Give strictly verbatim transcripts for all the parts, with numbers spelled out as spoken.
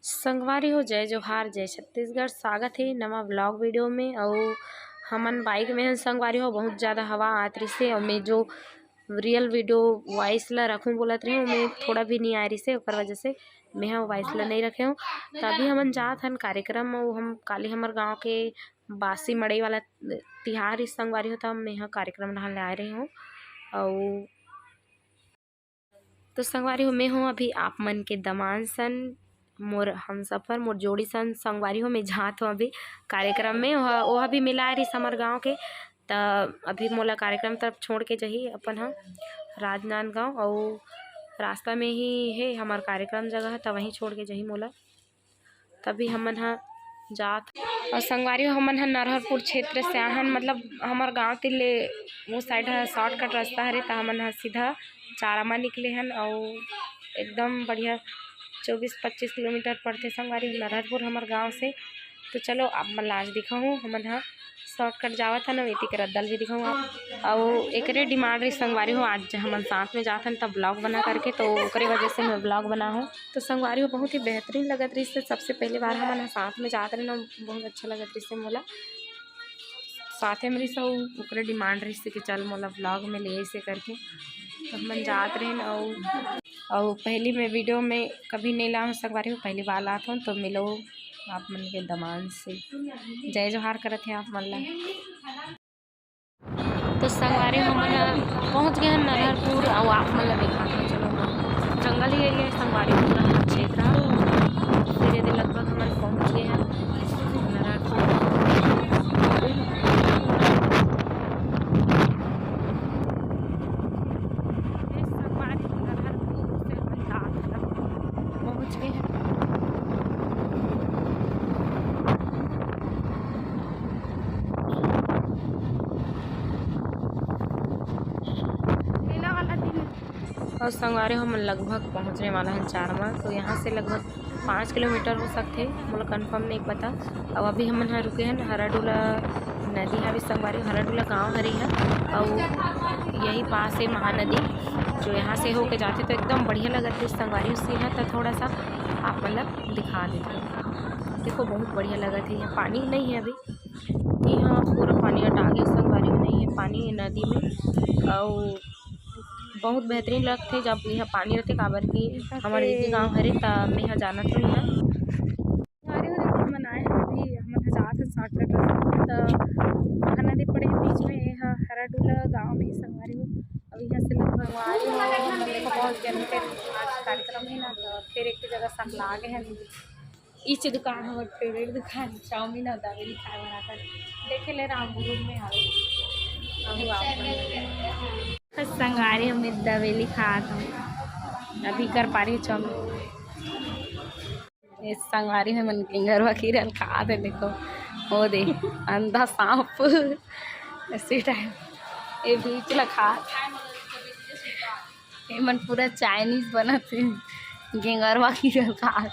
संगवारी हो, जय जोहार, जय छत्तीसगढ़। स्वागत हे नवा vlog video में। अउ हमन bike में हन संगवारी हो, बहुत ज़्यादा हवा आत रहिसे, अउ मैं जो real video voice ला रखूँ बोलत रहे हूँ, मैं थोड़ा भी नहीं आए रहिसे, ओकर वजह से मैं ह voice ला नहीं रखे हूँ। त अभी हमन जात हन कार्यक्रम में, वो हम काली हमर गाँव के बासी मड़ई वाला तिहार इस संगवारी हो, त मैं ह कार्यक्रम डहान ले आए रहे हूँ। अउ तो संगवारी हो, मैं हूँ अभी आप मन के दमांद सन, मोर हमसफर, मोर जोड़ी सन संगवारी हो, मैं जात हूँ अभी कार्यक्रम में। ओह, ओह भी मिला रहिस हमर गाँव के, त अभी मोला कार्यक्रम तरफ छोड़ के जही अपन ह राजनांदगांव, अउ रास्ता में ही हे हमर कार्यक्रम जगह, त वहीं छोड़ के जही मोला। तभी हमन ह जात। अउ संगवारी हो, हमन ह नरहरपुर क्षेत्र से आहन, मतलब हमर गांव ती ले वो side ह shortcut रास्ता हरे, त हमन ह सीधा चारामा निकले हन। अउ एकदम बढ़िया चौबीस पच्चीस किलोमीटर पड़थे संगवारी हो नरहरपुर हमर गांव से। तो चलो आप मन ला आज दिखाहूँ, हमन ह shortcut जावत हन, एती के रद्दा ल भी दिखाहूँ आप। अउ एकरे demand रही संगवारी हो, आज हमन साथ में जात हन तब vlog बना करके, तो ओकरे वजह से मैं vlog बना हूँ। तो संगवारी हो, बहुत ही बेहतरीन लगत रहिस। सबसे पहली बार हमन ह साथ में जात रहे ना, बहुत अच्छा लगत रहिस मोला। साथे में रहिस अउ ओकरे demand रहिस कि चल मोला vlog में ले ऐसे करके, तो हमन जात रहे। अउ अउ पहली मैं video में कभी नहीं ला हूँ संगवारी हो, पहली बार लात हूँ, तो मिलो आप मन के दमांद से। जय जोहार करत हे आप मन ला। तो संगवारी हो, हमन ह पहुँच गए हन नरहरपुर, अउ आप मन ला दिखात हन। चलो, जंगली area हे संगवारी हो, पूरा हमर क्षेत्र ह। फिर एदे लगभग हमन पहुँच गए हन नरहरपुर। ये संगवारी हो, नरहरपुर से हमन जात हन, पहुँच गए हन। मेला वाला दिन। अउ संगवारी हो, हमन लगभग पहुँचने वाला हन चारामा। तो यहाँ से लगभग पाँच किलोमीटर हो सकथे, मोला confirm नहीं पता। अउ अभी हमन ह रुके हन, हराडुला नदी हवे संगवारी, हराडुला गाँव हरे ह। अउ यही पास हे महानदी, जो यहाँ से होके जाथे, तो एकदम बढ़िया लगत हे संगवारी। उसी ह तो थोड़ा सा आप मन ला दिखा देथे। देखो, बहुत बढ़िया लगत हे। यहाँ पानी नहीं है अभी, यहाँ पूरा पानी अटा गया संगवारी, नहीं है पानी नदी में। अउ बहुत बेहतरीन लगथे जब यहाँ पानी रहथे, काबर कि हमर दीदी गाँव हरे, त मैं ह जानत हूँ यहाँ। संगवारी हो, देखो, हमन आए हन अभी, हमन ह जात हन shortcut रास्ता, त महानदी पड़े हे बीच में, ये ह हराडुला गाँव में हे संगवारी हो। अब यहाँ से लगभग संगवारी हो, हमन देखो बहुत जन के आज कार्यक्रम हे ना, तो फिर एक जगह सकला गए हन। इच दुकान हमर favourite दुकान, चाउमीन अउ दाबेली खाए बर आथन। देखे ले रामपुर में आवे। अब आप संगवारी हमें दाबेली खात हूँ। अभी कर पा रही चाउमीन। ये संगवारी हमन गेंगरवा खीरा ल खात हे, देखो, वो दे, अंधा सांप, ऐसे type, ये बीच ला खात। ये मन पूरा Chinese बनत हे, गेंगरवा खीरा ल खात।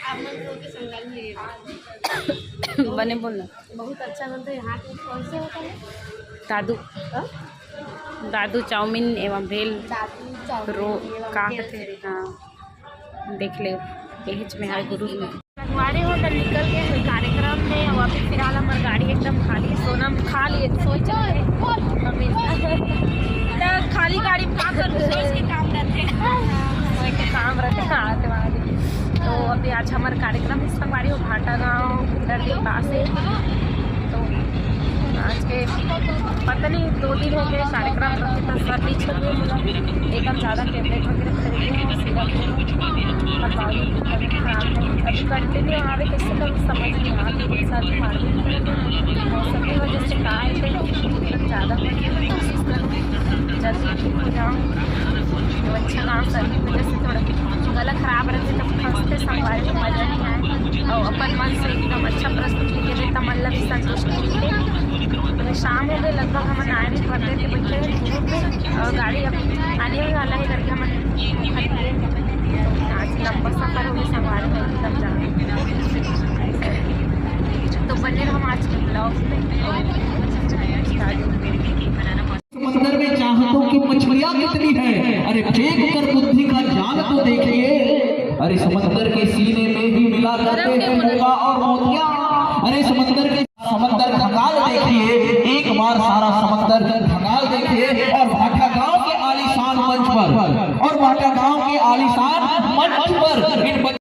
आप मन लोग के संगवारी में बने बोल ना। बहुत अच्छा बनता है यहाँ के। कौन से होता है? दादू। हाँ? दादू चाउमीन एवं भेल। दादू चाउमीन रो-, एवं का भेल कहते से। हाँ, देख ले, एहिच में है गुरु जी। संगवारी हो, त निकल गए हैं कार्यक्रम में। अउ अभी फिलहाल हमर गाड़ी एकदम खाली, सोनम खाली, सोच रहे हैं। त खाली गाड़ी में का करबो, सोच के काम करथे। सोच के काम रहथे, हाँ, आते वाले। तो अभी आज हमर कार्यक्रम हे संगवारी हो, भाटागांव कुंडल के पास हे। तो आज के पता नहीं, दो दिन हो गए कार्यक्रम रहथे, तो सर नहीं छोड़े, एकदम ज़्यादा tablet वगैरह खरीदे हैं, syrup ले, और बाबू की तबीयत खराब है। अभी continue आवे, कैसे कभी समझ नहीं आ रहा, लेकिन सर भी मालूम नहीं पड़ता। मौसम की वजह से का आए थे, ज़्यादा हो गया, कोशिश करूँ जल्दी ठीक हो जाऊँ। तो अच्छा काम सर की वजह से थोड़ा गला खराब रहते, तब खांसते संगवारी को मजा नहीं आए, और अपन मन से एकदम अच्छा प्रस्तुति के लिए तमल्ला भी संतुष्ट मिलते। तो शाम हो गए, लगभग हमन आए भी पड़ते थे, बैठे हैं group में, और गाड़ी अब आने ही वाला है करके हमन आज लंबा सफर हो गया संगवारी में एकदम जाना। तो बने रहो आज के vlog में। समंदर में चाहतों की मछलियां कितनी है, अरे फेंक कर बुद्धि का जाल तो अरे समंदर के सीने में भी मिला करते हैं मूंगा और मोतिया। अरे समंदर के, समंदर खंगाल देखिए, एक बार सारा समंदर खंगाल देखिए। और भाटागांव के आलीशान मंच पर, और भाटागांव के आलीशान मंच पर इन बच-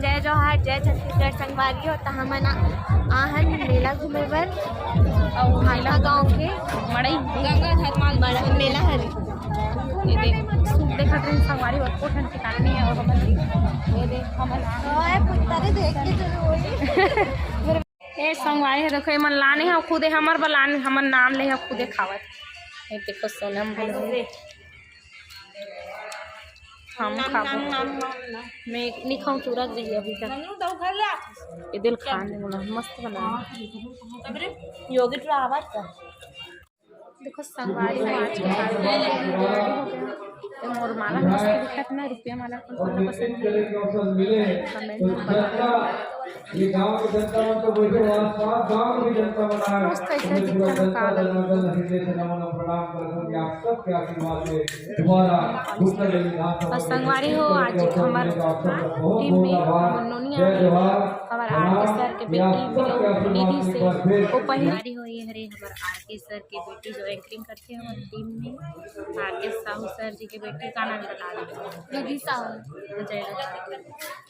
जय जोहार, जय छत्तीसगढ़ संगवारी हो। त हमन आ-, आहन मेला घूमे बर अउ भाटा गांव के मड़ई गंगा धर्माल मड़ई। मेला हरे। ये देख, सूप देखत रहे संगवारी हो, कोठन ठिकाना नहीं है। और हमन देख, ये देख, हमन आ- ओए, पुत्ता रे, देख के चलो, वही। ए संगवारी हो, देखो, एमन लाने ह खुदे, हमर बर लाने, हमर नाम ले ह खुदे खावत। ये देखो, सोनम बोल रही। हम नाम, खाबो। नाम, नाम, नाम, नाम। मैं नहीं खाऊं, तू रख दे अभी तक। नन्नू, तो घर ले आ। ये दिल खाने वाला मस्त बना है। तब रे, योगी तो आवाज कर। देखो संगवारी हो, आज के कार्यक्रम में ready हो गया। ये मोर माला मस्त दिखत ना, रुपया माला कौन कौन पसंद है, comment में बताओ। ये गांव के जनता मन तो बैठे हो, आसपास गांव के जनता मन आए। मस्त ऐसे दिखत ना, का लगे। हृदय से नमन और प्रणाम करत हन कि आप सबके आशीर्वाद से दोबारा उत्तर विधानसभा और संगवारी हो, आज हमर टीम में मुन्नोनी आ गई, हमर आर के सर के बेटी दीदी से, वो पहली हो, ये हरे हमर आर के सर के बेटी जो एंकरिंग करथे हमर टीम में, आर के साहू सर जी के बेटी, का नाम बता दो? निधि साहू। जय जोहार।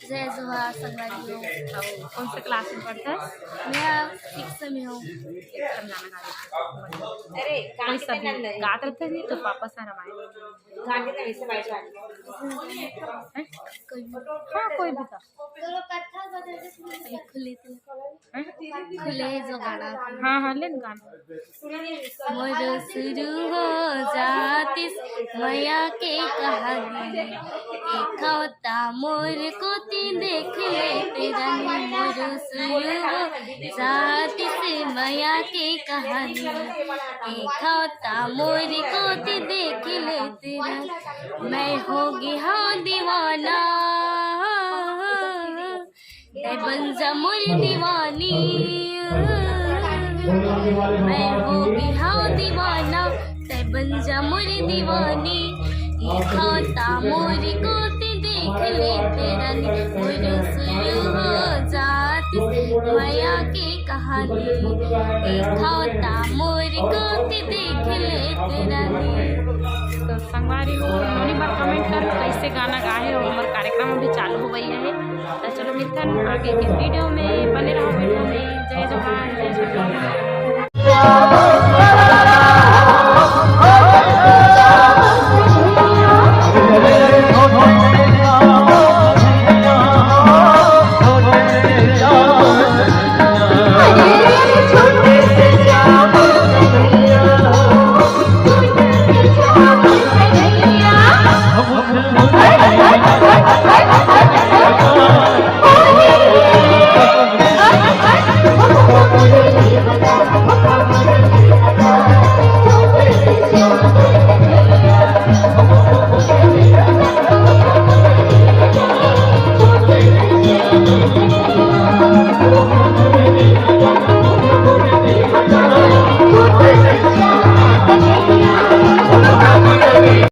जय जोहार संगवारी हो। अउ कौन से क्लास में पढ़थस? मैं सिक्स में हूँ। एक ठन गाना गा दे। अरे, कोई सा भी गात रहिथे नहीं तो पापा सर हमारे। गा के ना वैसे बैठ जा। हैं? हाँ, कोई भी गा। खुले तो। हैं? खुले जो गाना। हाँ, हाँ, ले ना गाना। मोर शुरू हो जातिस मया के कहानी, एक खौता मोर कोती देख लेते रानी। मोर शुरू हो जातिस मया के कहानी, एक खौता मोर कोती देख लेते रानी। मैं हो गे हौं दीवाना, तै बन जा मोर दीवानी। मैं हो गे हौं दीवाना, तै बन जा मोर दीवानी। एक खौता मोर कोती देख लेते रानी, मोर शुरू हो जातिस मया के कहानी। एक खौता मोर कोती देख लेते रानी। तो संगवारी हो, नोनी बार comment कर, कैसे गाना गाए हो। हमर कार्यक्रम अभी चालू हो गई है, तो चलो मिलथन आगे के वीडियो में। बन-